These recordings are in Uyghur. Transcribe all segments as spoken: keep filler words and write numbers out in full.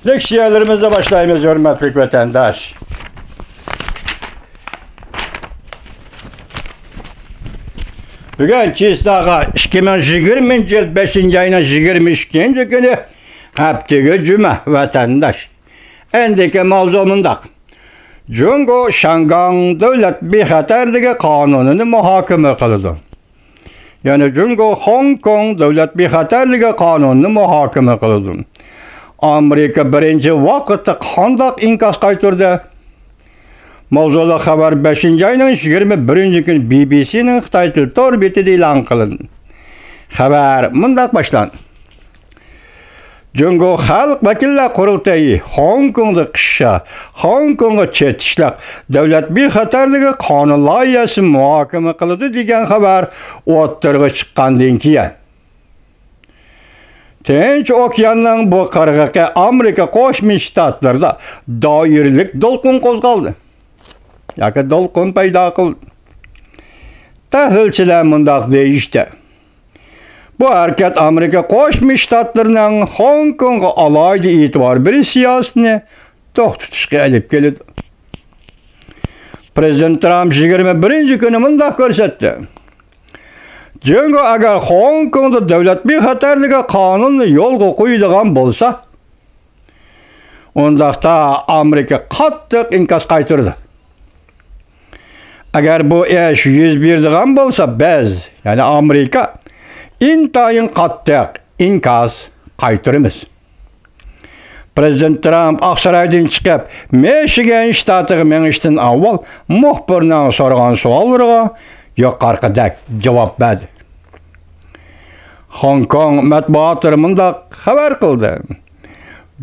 لېكسىيەلىرىمىزنى باشلايمىز، ھۆرمەتلىك ۋەتەنداش. بۈگۈن چېسناغا ئىككى مىڭ يىگىرمىنچى يىل بەشىنچى ئاينىڭ يىگىرمە ئىككىنچى كۈنى، ھەپتىگە جۈمە، ۋەتەنداش. ئەندىكى ماۋزۇ مۇنداق. جۇڭگو شياڭگاڭ دۆلەت بىخەتەرلىكى قانۇنىنى مۇھاكىمە قىلىدۇ. يەنى جۇڭگو خوڭكوڭ دۆلەت بىخەتەرلىكى قانۇنىنى مۇھاكىمە قىلىدۇ. ئامېرىكا بىرىنچى ۋاقىتتا قانداق ئىنكاس قايتۇردى؟ ماۋزۇلۇق خەۋەر بەشىنچى ئاينىڭ يىگىرمە بىرىنچى كۈنى بى بى سىنىڭ خىتاي تىل تور بېتىدە ئېلان قىلىندى. خەۋەر مۇنداق باشلاندى. جۇڭگو خەلق ۋەكىللەر قۇرۇلتىيى خوڭكوڭدا قىششاق، خوڭكوڭغا چېتىشلىق دۆلەت بىخەتەرلىكى قانۇن لايىھەسىنى مۇھاكىمە قىلىدۇ دېگەن خەۋەر ئوتتۇرىغا چىققاندىن كېيىن، تىنچ ئوكياننىڭ بۇ قىرغىقى ئامېرىكا قوشما شتاتلىرىدا دائىرىلىك دولقۇن قوزغالدى ياكى دولقۇن پەيدا قىلدى. تەھلىلچىلەر مۇنداق دېيىشتى. بۇ ھەرىكەت ئامېرىكا قوشما شتاتلىرىنىڭ خوڭكوڭغا ئالاھىدە ئېتىبار بېرىش سىياسىتىنى توختىتىشقا ئېلىپ كېلىدۇ. پىرېزىدېنت ترامپ يىگىرمە بىرىنچى كۈنى مۇنداق كۆرسەتتى. جۇڭگو ئەگەر خوڭكوڭدا دۆلەت بىخەتەرلىكى قانۇنىنى يولغا قويىدىغان بولسا، ئۇنداقتا ئامېرىكا قاتتىق ئىنكاس قايتۇرىدۇ. ئەگەر بۇ ئىش يۈز بېرىدىغان بولسا، بىز، يەنى ئامېرىكا، ئىنتايىن قاتتىق ئىنكاس قايتۇرىمىز. پىرېزىدېنت ترامپ ئاقسارايدىن چىقىپ، مىشىگان شتاتىغا مېڭىشتىن ئاۋۋال مۇخبىرنىڭ سورىغان سوئاللىرىغا يۇقىرىقىدەك جاۋاب بەردى. خوڭكوڭ مەتبۇئاتلىرى مۇنداق خەۋەر قىلدى.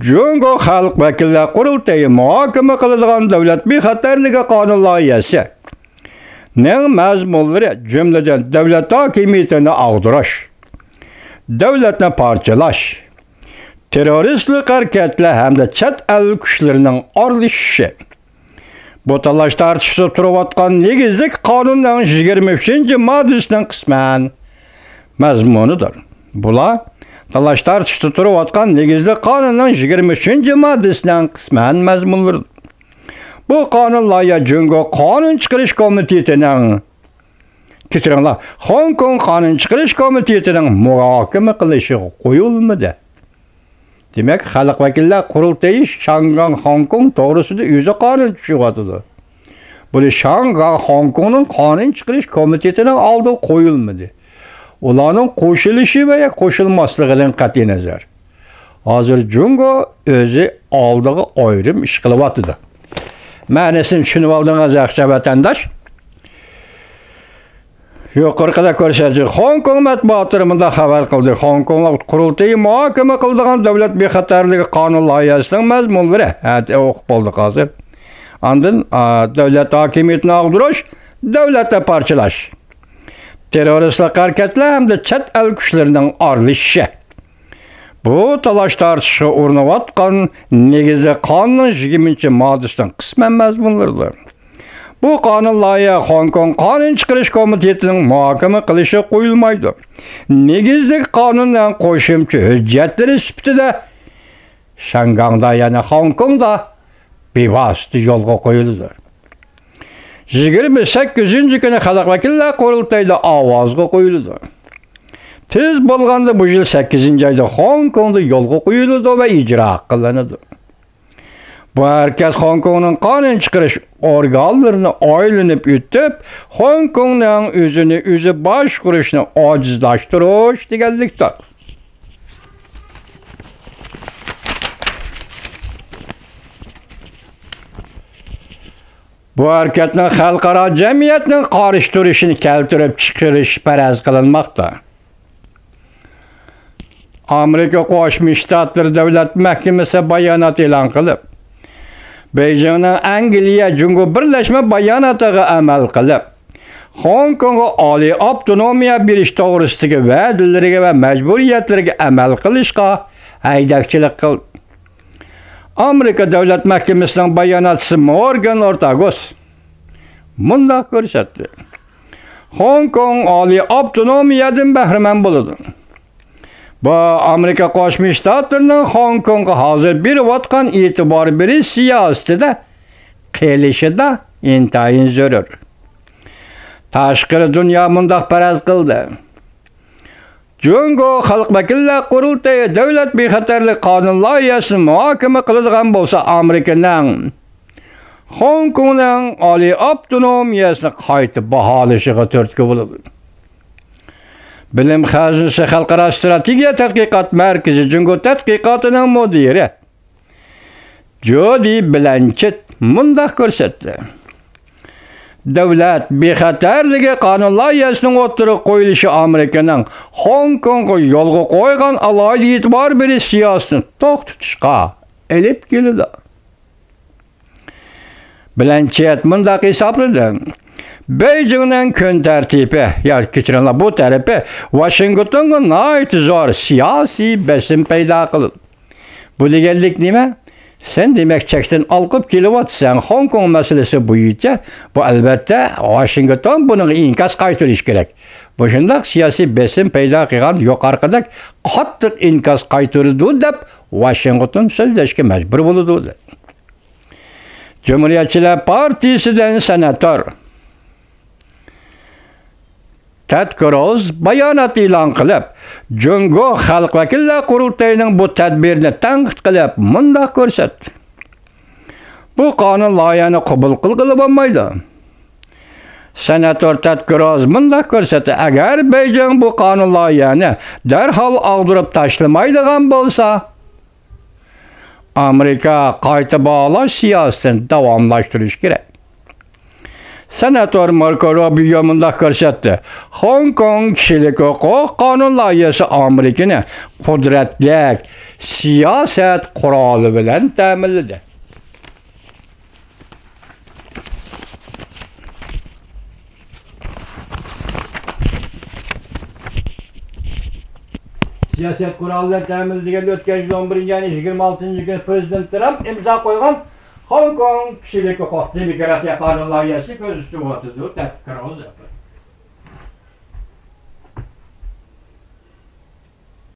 جۇڭگو خەلق ۋەكىللەر قۇرۇلتىيى مۇھاكىمە قىلىدىغان دۆلەت بىخەتەرلىكى قانۇن لايىھەسى نىڭ مەزمۇنلىرى، جۈملىدىن، دۆلەت ھاكىمىيىتىنى ئاغدۇرۇش، دۆلەتنى پارچىلاش، تېررورىستلىق ھەرىكەتلەر ھەمدە چەت ئەل كۈچلىرىنىڭ ئارىلىشىشى، بۇ تالاش-تارتىشتا تۇرۇۋاتقان نېگىزلىك قانۇننىڭ يىگىرمە ئۈچىنچى ماددىسىنىڭ قىسمەن مەزمۇنىدۇر. بۇلار تالاش-تارتىشتا تۇرۇۋاتقان نېگىزلىك قانۇننىڭ يىگىرمە ئۈچىنچى ماددىسىنىڭ قىسمەن مەزمۇنلىرىدۇر. بۇ قانۇن لايىھە جۇڭگو قانۇن چىقىرىش كومىتېتىنىڭ، كەچۈرۈڭلار، خوڭكوڭ قانۇن چىقىرىش كومىتېتىنىڭ مۇھاكىمە قىلىشىغا قويۇلمىدى. دېمەك، خەلق ۋەكىللەر قۇرۇلتىيى شياڭگاڭ خوڭكوڭ توغرىسىدا ئۆزى قانۇن چىقىرىۋاتىدۇ. بۇنى شياڭگاڭ خوڭكوڭنىڭ قانۇن چىقىرىش كومىتېتىنىڭ ئالدىغا قويۇلمىدى. ئۇلارنىڭ قوشۇلۇشى ۋە يا قوشۇلماسلىقىدىن قەتئىينەزەر، ھازىر جۇڭگو ئۆزى ئالدىغا ئايرىم ئىش قىلىۋاتىدۇ. مەنىسىنى چۈشىنىۋالدىڭىز ياخشى ۋەتەنداش. يۇقىرىقىدا كۆرسەتتى. خوڭكوڭ مەتبۇئاتلىرى مۇنداق خەۋەر قىلدى. خوڭكوڭ قۇرۇلتىيى مۇھاكىمە قىلىدىغان دۆلەت بىخەتەرلىكى قانۇن لايىھەسىنىڭ مەزمۇنلىرى. ھە، ئوقۇپ بولدۇق ھازىر. ئاندىن، ئا، دۆلەت ھاكىمىيىتىنى ئاغدۇرۇش، دۆلەتنى پارچىلاش، تېررورىستلىق ھەرىكەتلەر ھەمدە چەت ئەل كۈچلىرىنىڭ ئارىلىشىشى. بۇ تالاش-تارتىشقا ئۇرۇنۇۋاتقان نېگىزلىك قانۇننىڭ يىگىرمىنچى ماددىسىنىڭ قىسمەن مەزمۇنلىرىدۇر. بۇ قانۇن لايىھە خوڭكوڭ قانۇن چىقىرىش كومىتېتىنىڭ مۇھاكىمە قىلىشىغا قويۇلمايدۇ. نېگىزلىك قانۇننىڭ قوشۇمچە ھۆججەتلىرى سۈپىتىدە شياڭگاڭدا، يەنى خوڭكوڭدا بىۋاسىتە يولغا قويۇلىدۇ. يىگىرمە سەككىزىنچى كۈنى خەلق ۋەكىللەر قۇرۇلتىيىدا ئاۋازغا قويۇلىدۇ. تېز بولغاندا بۇ يىل سەككىزىنچى ئايدا خوڭكوڭدا يولغا قويۇلىدۇ ۋە ئىجرا قىلىنىدۇ. بۇ ھەرىكەت خوڭكوڭنىڭ قانۇن چىقىرىش ئورگانلىرىنى ئايلىنىپ ئۆتۈپ، خوڭكوڭنىڭ ئۆزىنى ئۆزى باشقۇرۇشنى ئاجىزلاشتۇرۇش دېگەنلىكتۇر. بۇ ھەرىكەتنىڭ خەلقئارا جەمئىيەتنىڭ قارشى تۇرۇشىنى كەلتۈرۈپ چىقىرىش پەرەز قىلىنماقتا. ئامېرىكا قوشما شتاتلىرى دۆلەت مەھكىمىسى بايانات ئېلان قىلىپ، بېيجىڭنىڭ ئەنگلىيە جۇڭگو بىرلەشمە باياناتىغا ئەمەل قىلىپ، خوڭكوڭغا ئالىي ئاپتونومىيە بېرىش توغرىسىدىكى ۋەدىلىرىگە ۋە مەجبۇرىيەتلىرىگە ئەمەل قىلىشقا ھەيدەكچىلىك قىلدى. ئامېرىكا دۆلەت مەھكىمىسىنىڭ باياناتچىسى مورگان ئورتاگوس مۇنداق كۆرسەتتى. خوڭكوڭ ئالىي ئاپتونومىيەدىن بەھرىمەن بولىدۇ. بۇ ئامېرىكا قوشما شتاتلىرىنىڭ خوڭكوڭغا ھازىر بېرىۋاتقان ئېتىبار بېرىش سىياسىتىدە قېلىشىدا ئىنتايىن زۆرۈر. تاشقىرى دۇنيا مۇنداق پەرەز قىلدى. جۇڭگو خەلق ۋەكىللەر قۇرۇلتىيى دۆلەت بىخەتەرلىك قانۇن لايىھەسىنى مۇھاكىمە قىلىدىغان بولسا، ئامېرىكىنىڭ خوڭكوڭنىڭ ئالىي ئاپتونومىيەسىنى قايتا باھالىشىغا تۈرتكە بولىدۇ. بىلىم خەزىنىسى خەلقئارا ئىستراتېگىيە تەتقىقات مەركىزى جۇڭگو تەتقىقاتىنىڭ مۇدىرى جودى بلانچېت مۇنداق كۆرسەتتى. دۆلەت بىخەتەرلىكى قانۇن لايىھەسىنىڭ ئوتتۇرىغا قويۇلۇشى ئامېرىكىنىڭ خوڭكوڭغا يولغا قويغان ئالاھىدە ئېتىبار بېرىش سىياسىتىنى توختىتىشقا ئېلىپ كېلىدۇ. بلانچېت مۇنداق ھېسابلىدى: بېيجىڭنىڭ كۈن تەرتىپى، يا كەچۈرۈڭلار، بۇ تەرىپى ۋاشىنگتونغا ناھايىتى زور سىياسىي بېسىم پەيدا قىلىدۇ. بۇ دېگەنلىك نېمە؟ سەن دېمەك چەكتىن ئالقىپ كېلىۋاتىسەن خوڭكوڭ مەسىلىسى بويىچە. بۇ ئەلۋەتتە ۋاشىنگتون بۇنىڭغا ئىنكاس قايتۇرۇشى كېرەك. مۇشۇنداق سىياسىي بېسىم پەيدا قىلغان يۇقىرىقىدەك قاتتىق ئىنكاس قايتۇرىدۇ دەپ ۋاشىنگتون سۆزلەشكە مەجبۇر بولىدۇ. جۇمھۇرىيەتچىلەر پارتىيىسىدىن سېناتور تېد كروز بايانات ئېلان قىلىپ، جۇڭگو خەلق ۋەكىللەر قۇرۇلتىيىنىڭ بۇ تەدبىرىنى تەنقىد قىلىپ مۇنداق كۆرسەتتى: بۇ قانۇن لايىھەنى قوبۇل قىلغىلى بولمايدۇ. سېناتور تېد كروز مۇنداق كۆرسەتتى: ئەگەر بېيجىڭ بۇ قانۇن لايىھەنى دەرھال ئاغدۇرۇپ تاشلىمايدىغان بولسا، ئامېرىكا قايتا باھالاش سىياسىتىنى داۋاملاشتۇرۇشى كېرەك. سېناتور ماركو روبىيو مۇنداق كۆرسەتتى: خوڭكوڭ كىشىلىك ھوقۇق قانۇن لايىھەسى ئامېرىكىنى قۇدرەتلىك سىياسەت قورالى بىلەن تەمىنلىدى. سىياسەت قورالى بىلەن تەمىنلىدى دېگەندە، ئۆتكەن يىل ئون بىرىنچى ئاينىڭ يىگىرمە ئالتىنچى كۈنى پىرېزىدېنت ترامپ ئىمزا قويغان خوڭكوڭ كىشىلىك ھوقۇق دېموكراتىيە قانۇن لايىھەسىنى كۆزدە تۇتۇۋاتىدۇ، تېد كروز.